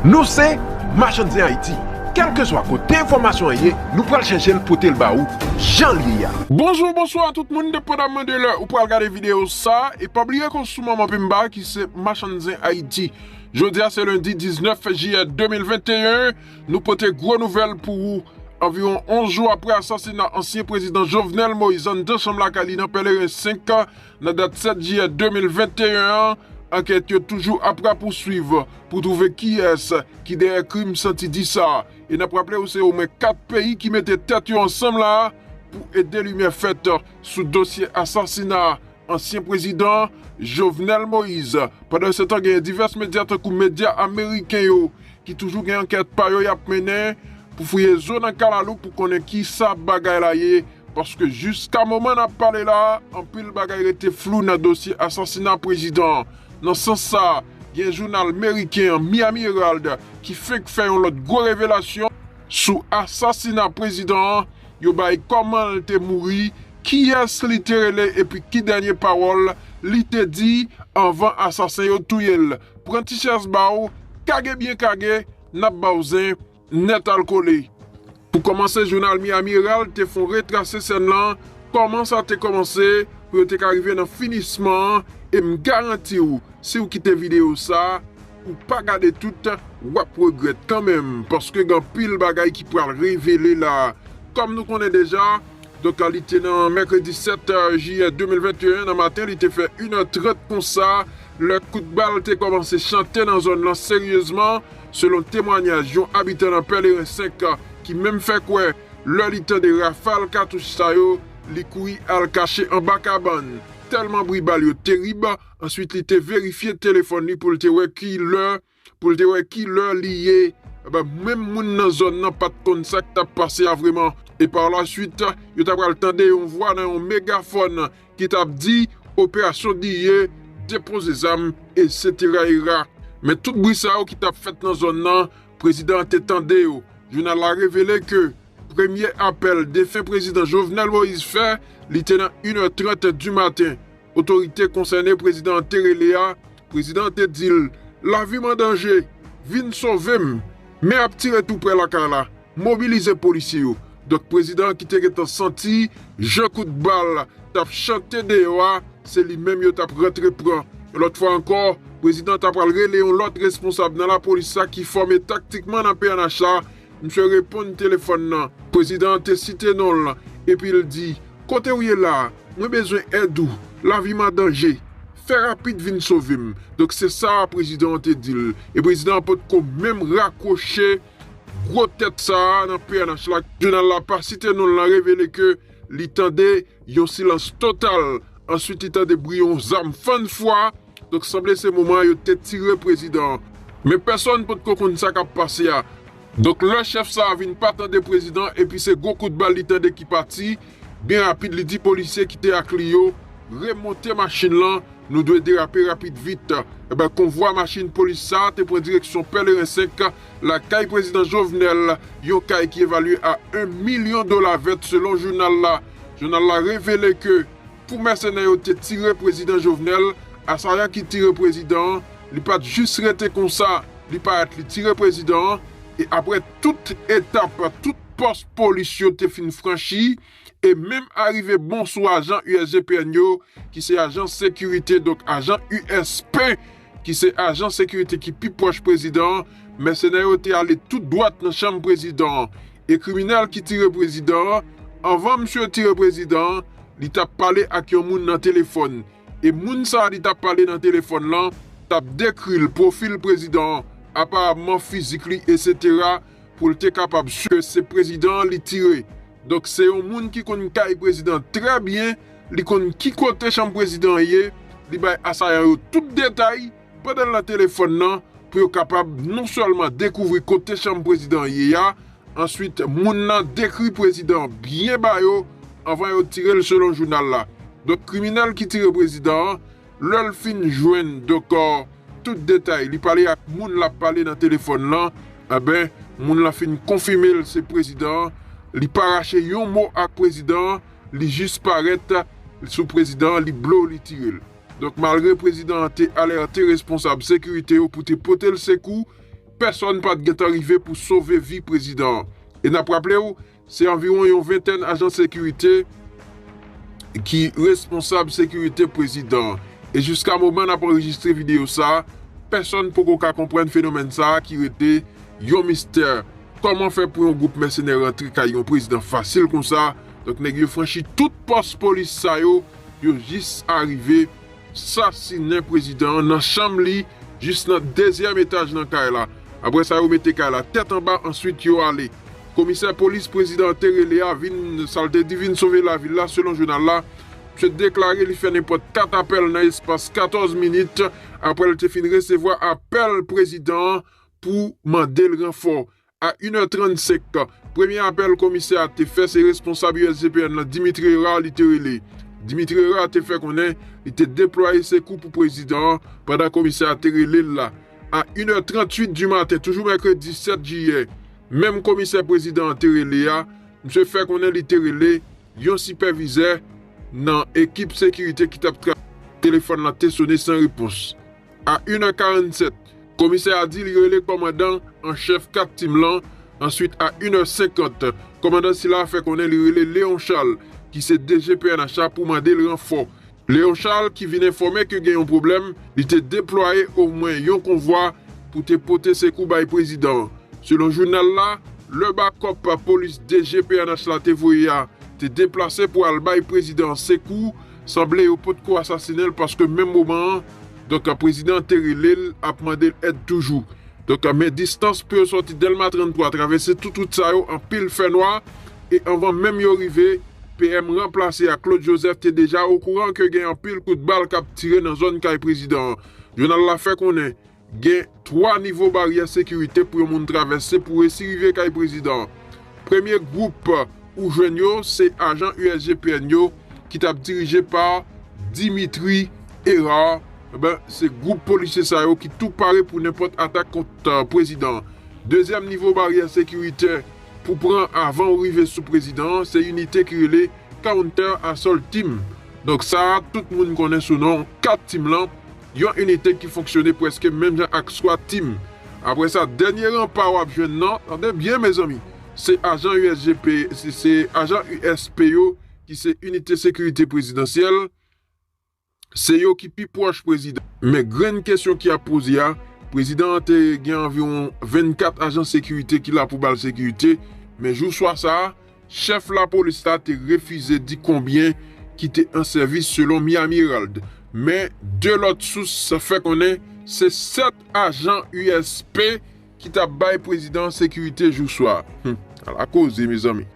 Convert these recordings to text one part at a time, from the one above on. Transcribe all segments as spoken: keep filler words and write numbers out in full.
Nou se Machann Zen Ayiti. Kèlkeswa kote enfòmasyon an ye, nou pral chèche l pote l ba ou jan l ye a. Bonjou, bonswa tout moun, depandamman de lè ou pral gade videyo sa, e pa bliye ke w sou Manman Pimba ki se Machann Zen Ayiti. Jodi a se lendi diznèf jiyè de mil venteyen, nou pote gwo nouvèl pou ou. Anviwon onz jou apre asasina ansyen prezidan Jovenel Moïse anndan chanm lakay li nan Pèleren senk, nan dat sèt jiyè de mil venteyen an, ankèt yo toujou ap rapouswiv pou twouve kiyès ki dèyè krim santi di sa. E n ap raple w, se omwen kat peyi ki mete tèt yo ansanm la pou ede limyè fèt sou dosye asasina ansyen prezidan Jovenel Moïse. Pandansetan, gen divès medya tankou medya ameriken yo ki toujou gen ankèt pa yo y ap mennen pou fouye zo nan kalalou pou konnen kisa bagay la ye, paske jiska moman n ap pale la, anpil bagay rete flou nan dosye asasina prezidan an. Nan sans sa, gen jounal meriken an, Miami Herald, ki fenk fè yon lòt gwo revelasyon sou asasina prezidan an. Yo bay kòman l te mouri, kiyès li te rele epi ki dènye pawòl li te di anvan asasen yo touye l. Pran ti chèz ba w, kage byen kage, n ap ba w zen nètalkole. Pou kòmanse, jounal Miami Herald te fè yon retrase sèn lan, kòman sa te kòmanse pou yo te ka rive nan finisman an, e m garanti w, si w kite videyo sa, ou pa gade tout, w ap regrèt kanmenm, paske gen anpil bagay ki pral revele la. Kòm nou konnen deja, donk, li te nan mèkredi sèt jiyè de mil venteyen nan maten, li te fè inè trant konsa, lè kout bal te kòmanse chante nan zòn lan seryezman, selon temwanyaj yon abitan nan Pèleren senk ki menm fè kwè, lè li tande rafal katouch sa yo, li kouri al kache anba kabann. Tèlman bri bal yo terib, answit li te verifye telefòn li pou l te wè ki lè, pou l te wè ki lè li ye. Enben, menm moun nan zòn nan pa t konn sa k t ap pase a vrèman. E pa la swit, yo ta pral tande yon vwa nan yon megafòn ki t ap di, operasyon D I E, depoze zam, etsetera era. Men tout bri sa yo ki t ap fèt nan zòn nan, prezidan an te tande yo. Jounal la revele ke premye apèl defen prezidan Jovenel Moïse fè, li te nan inè trant di maten. Otorite konsène prezidan an te rele a, prezidan an te di l, lavi m an danje, vin sove m, men ap tire tou prè lakay la, mobilize polisye yo. Donk, prezidan an ki te gentan santi jan kout bal t ap chante deyò a, se li menm yo t ap rantre pran. Yon lòt fwa ankò, prezidan an ta pral rele yon lòt responsab nan lapolis sa ki fòme taktikman nan P N H la, misye reponn telefòn nan. Prezidan an te site non l, epi l di, kote w ye la a? Mwen bezwen èd ou. Lavi m an danje. Fè rapid vin sove m. Donk, se sa prezidan an te di l. E prezidan an potko menm rakwoche gwo tèt sa a nan P N H la. Jounal la pa site non l lan revele ke li tande yon silans total. Answit, li tande bri yon zam fann fwa. Donk, sanble se moman an yo te tire prezidan an. Men pèsonn potko konn sa k ap pase a. Donk, lè chèf sa a vin pa tande prezidan, epi se gwo kout bal li tande ki pati, byen rapid, li di polisye ki te ak li yo, remonte machin lan, nou dwe derape rapid vit. Enben, konvwa machin polis sa a te pran direksyon Pèleren senk, lakay prezidan Jovenel, yon kay ki evalye a en milyon dola vèt selon jounal la. Jounal la revele ke pou mèsenè yo te tire prezidan Jovenel, asayan ki tire prezidan an, li pa t jis rete konsa, li parèt li tire prezidan an, e apre tout etap, tout pòs polis yo te fin franchi, e menm arive bon sou ajan U S G P N yo, ki se ajan sekirite, donk ajan U S P, ki se ajan sekirite ki pi pwòch prezidan an, mèsenè yo te ale tout dwat nan chanm prezidan an. E kriminèl ki tire prezidan an, anvan misye tire prezidan an, li t ap pale ak yon moun nan telefòn. E moun sa a li t ap pale nan telefòn lan, t ap dekri l, pwofil prezidan an, aparamman fizik li, etsetera, pou l te kapab si ke se prezidan an li tire. Donk, se yon moun ki konn kay prezidan trè byen, li konn ki kote chanm prezidan an ye, li bay asayan yo tout detay pandan l nan telefòn nan, pou yo kapab non sèlman dekouvri kote chanm prezidan an ye a, answit, moun nan dekri prezidan an byen ba yo anvan yo tire l, selon jounal la. Donk, kriminèl ki tire prezidan an, lè l fin jwenn, donk, euh, tout detay, li pale ak moun l ap pale nan telefòn lan, enben, moun lan fin konfime l se prezidan an, li pa rache yon mo ak prezidan an, li jis parèt sou prezidan an, li blow, li tire l. Donk, malgre prezidan an te alète responsab sekirite yo pou te pote l sekou, pèsòn pa t gentan rive pou sove vi prezidan an. E n ap raple w, se anviwon yon ventèn ajan sekirite ki responsab sekirite prezidan an. E jiska moman n ap anrejistre videyo sa a, pèsòn poko ka konprann fenomèn sa a ki rete yon mistè. Kòman fè pou yon gwoup mèsenè rantre kay yon prezidan fasil konsa? Donk, nèg yo franchi tout pòs polis sa yo, yo jis arive sasinen prezidan an nan chanm li, jis nan dezyèm etaj nan kay la. Apre sa, yo mete kay la tèt anba, answit yo ale. Komisè polis prezidan an te rele a vin, sa l te di, vin sove lavil la, selon jounal la, misye deklare li fè nenpòt kat apèl nan espas katòz minit apre l te fin resevwa apèl prezidan an pou mande l ranfò. A inè trannsenk, premye apèl komisè a te fè, se responsab U S G P N nan, Dimitri Hérard, li te rele. Dimitri Hérard te fè konnen li te deplwaye sekou pou prezidan an pandan komisè a te rele l la. A inè tranntuit di maten, toujou mèkredi sèt jiyè, menm komisè prezidan an te rele a, misye fè konnen li te rele yon sipèvizè nan ekip sekirite ki t ap travay. Telefòn lan te sone san repons. A inè karannsèt, komisè a di li rele kòmandan an chèf kat tim lan. Answit, a inè senkant, kòmandan sila a fè konnen li rele Léon Charles, ki se D G P N H la, pou mande l ranfò. Léon Charles, ki vin enfòme ke gen yon pwoblèm, li te deplwaye omwen yon konvwa pou te pote sekou bay prezidan an. Selon jounal la, lè bakòp polis D G P N H la te voye a te deplase pou al bay prezidan an sekou, sanble yo potko asasinen l, paske menm moman an, donk, prezidan an te rele l, ap mande l èd toujou. Donk, men distans pou yo sòti Dèlma tranntwa, travèse tout wout sa yo, anpil fènwa, e anvan menm yo rive, P M ranplase a Claude Joseph te deja okouran ke gen anpil kout bal k ap tire nan zòn kay prezidan an. Jounal la fè konnen gen twa nivo baryè sekirite pou yon moun travèse pou resi rive kay prezidan an. Premye gwoup ou jwenn yo, se ajan U S G P N yo ki t ap dirije pa Dimitri Hérard. Eben, se gwoup polisye sa yo ki tou pare pou nenpòt atak kont, euh, prezidan an. Dezyèm nivo baryè sekirite pou pran avan ou rive sou prezidan an, se inite ki rele Counter Assault Team. Donk sa a, tout moun konnen sou non kat tim lan, yon inite ki fonksyone prèske menm jan ak SWAT Team. Apre sa, dènye ranpa w ap jwenn nan, tande byen, mezanmi, se ajan U S G P, se, se ajan U S P yo, ki se inite sekirite prezidansyèl, se yo ki pi pwòch prezidan. Men grenn kesyon ki ap poze a, prezidan an te gen anviwon vennkat ajan sekirite ki la pou ba l sekirite, men jou swa sa a, chèf lapolis la te refize di konbyen ki te an sèvis selon Miami Herald. Men de lòt sous fè konnen se sèt ajan U S P ki t ap bay prezidan an sekirite jou swa a. Hum, ala koze, mezanmi.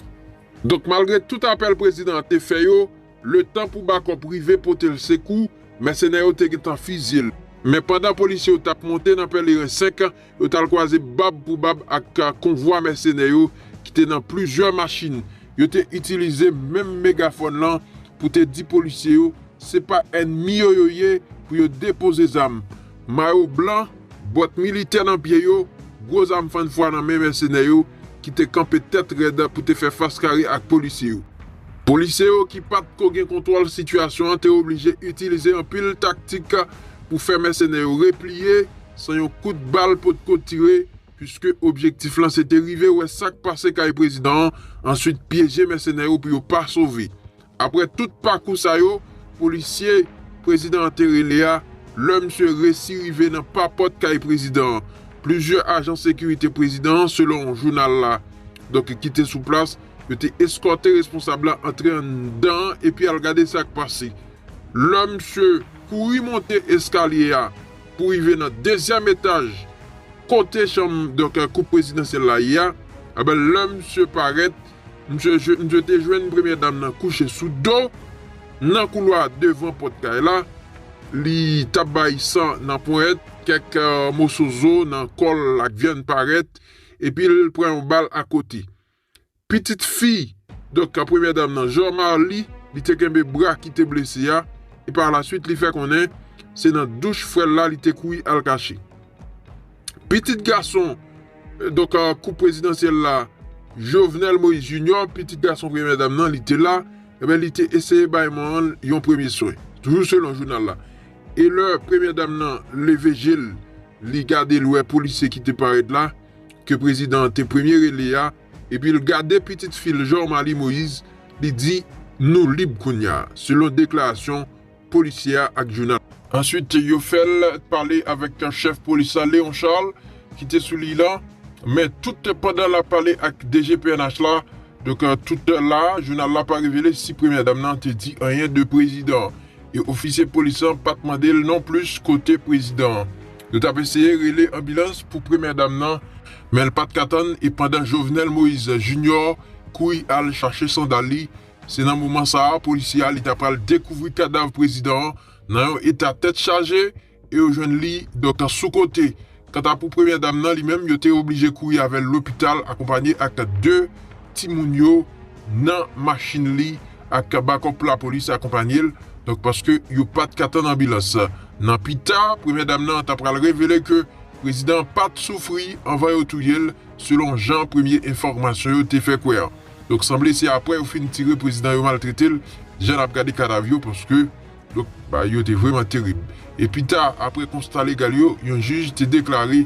Donk, malgre tout apèl prezidan an te fè yo, letan pou bakòp rive pote l sekou, mèsenè yo te gentan fizye l. Men pandan polisye yo t ap monte nan Pèleren senk, yo t al kwaze bab pou bab ak konvwa mèsenè yo ki te nan plizyè machin. Yo te itilize menm megafòn lan pou te di polisye yo se pa ènmi yo yo ye, pou yo depoze zam. Mayo blan, bòt militè nan pye yo, gwo zam fann fwa nan men mèsenè yo ki te kanpe tèt rèd pou te fè fas kare ak polisye yo. Polisye yo ki pa t ko gen kontwòl sitiyasyon an te oblije itilize anpil taktik pou fè mèsenè yo repliye san yon kout bal potko tire, piske objektif lan se te rive wè sa k pase kay prezidan an, answit pyeje mèsenè yo pou yo pa sove. Apre tout pakou sa yo, polisye prezidan an te rele a, lè misye resi rive nan papòt kay prezidan an, plizyè ajan sekirite prezidan an, selon jounal la, donk, ki te sou plas, yo te eskòte responsab la antre anndan an epi al gade sa k pase. Lè misye kouri monte eskalye a pou rive nan dezyèm etaj, kote chanm, donk, koup prezidansyèl la ye a, enben, lè misye parèt, misye, misye te jwenn premyè dam nan kouche sou do, nan koulwa devan pòt kay la, li t ap bay san nan ponyèt, kèk, euh, moso zo nan kò l ak vyann parèt, epi l pran yon bal akote. Pitit fi, donk, premyè dam nan, Jean Marly, li te kenbe bra ki te blese a, e pa la swit, li fè konnen se nan douch frè l la li te kouri al kache. Pitit gason, euh, donk, euh, koup prezidansyèl la, Jovenel Moïse Junior, pitit gason premyè dam nan, li te la, enben, li te eseye bay manman l yon premye swen. Toujou selon jounal la. E lè premyè dam nan leve je l, Li gade l wè polisye ki te parèt la, ke prezidan an te premye rele a, epi l gade pitit fi l Jormalie Moïse, li di, nou lib kounye a, selon deklarasyon polisye a ak jounal. Answit, yo fè l pale avèk chèf polis la, Léon Charles, ki te sou liy lan, men tout pandan l ap pale ak D G P N H la, donk, tout la, jounal la pa revele si premyè dam nan te di anyen de prezidan an. E ofisye polis lan pa t mande l non plis kote prezidan an. Yo t ap eseye rele anbilans pou premyè dam nan, men l pa t ka tann e pandan Jovenel Moïse Junior kouri al chache sandal li, se nan moman sa a, polisye a li ta pral dekouvri kadav prezidan an nan yon eta tèt chaje e yo jwenn li donk sou kote. Kanta pou premyè dam nan, li menm, yo te oblije kouri avè l lopital akonpanye ak de timoun yo nan machin li ak bakòp lapolis akonpanye l, donk paske yo pa t ka tann anbilans. Nan pita, premyè dam nan ta pral revele ke prezidan an pa t soufri anvan yo touye l, selon jan premye enfòmasyon yo te fè kwè an. Donk sanble se apre yo fin tire prezidan yo maltrete l, jan n ap gade kadav yo, paske donk, bagay yo te vrèman terib. E pita, apre konsta legal yo, yon jij te deklare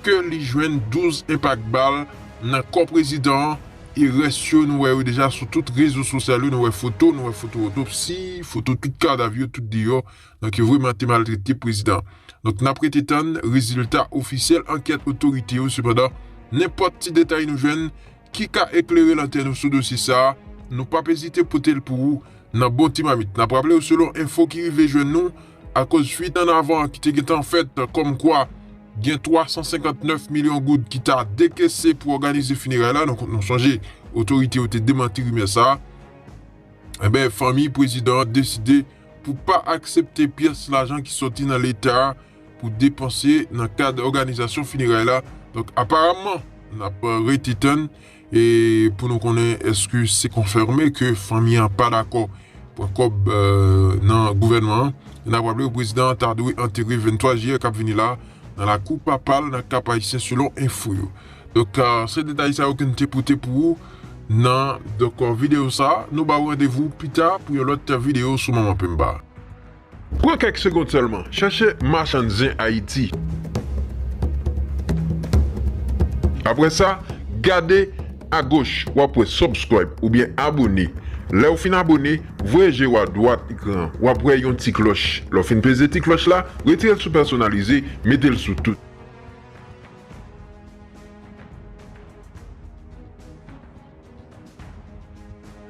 ke li jwenn douz enpak bal nan kò prezidan an, e rès yo, nou wè yo deja sou tout rezo sosyal yo, nou wè foto, nou wè foto otopsi, foto tout kadav yo, tout deyò. Donk, yo vrèman te maltrete prezidan an. Donk, n ap rete tann rezilta ofisyèl ankèt otorite yo. Sepandan, nenpòt ti detay nou jwenn ki ka eklere lantèn ou sou dosye sa a, nou p ap ezite pote l pou ou nan Bon Ti Mamit. N ap raple w, selon enfo ki rive jwenn nou, akoz fuit an avan ki te gentan fèt, kòmkwa gen twa san senkant nèf milyon goud ki ta dekese pou òganize fineray la. Donk, nou sonje, otorite yo te demanti rimè sa a. Enben, fanmi prezidan an deside pou pa aksepte pyès lajan ki soti nan Leta pou depanse nan kad òganizasyon fineray la. Donk, aparamman, n ap rete tann e pou nou konnen èske se konfime ke fanmi an pa dakò pran kòb, euh, nan gouvènman an. E n ap raple w, prezidan an ta dwe antere venntwa jiyè k ap vini la nan lakou papa l nan Kap Ayisyen, selon enfo yo. Donk, euh, se detay sa yo ke n te pote pou ou nan, donk, euh, videyo sa a. Nou ba w randevou pita pou yon lòt videyo sou Manman Pemba. Pran kèk segonn sèlman, chèche Machann Zen Ayiti. Apre sa, gade agoch, w ap wè subscribe oubyen abone. Lè w fin abone, voye je w a dwat ekran an, w ap wè yon ti klòch. Lè w fin peze ti klòch la, retire l sou pèsonalize, mete l sou tout.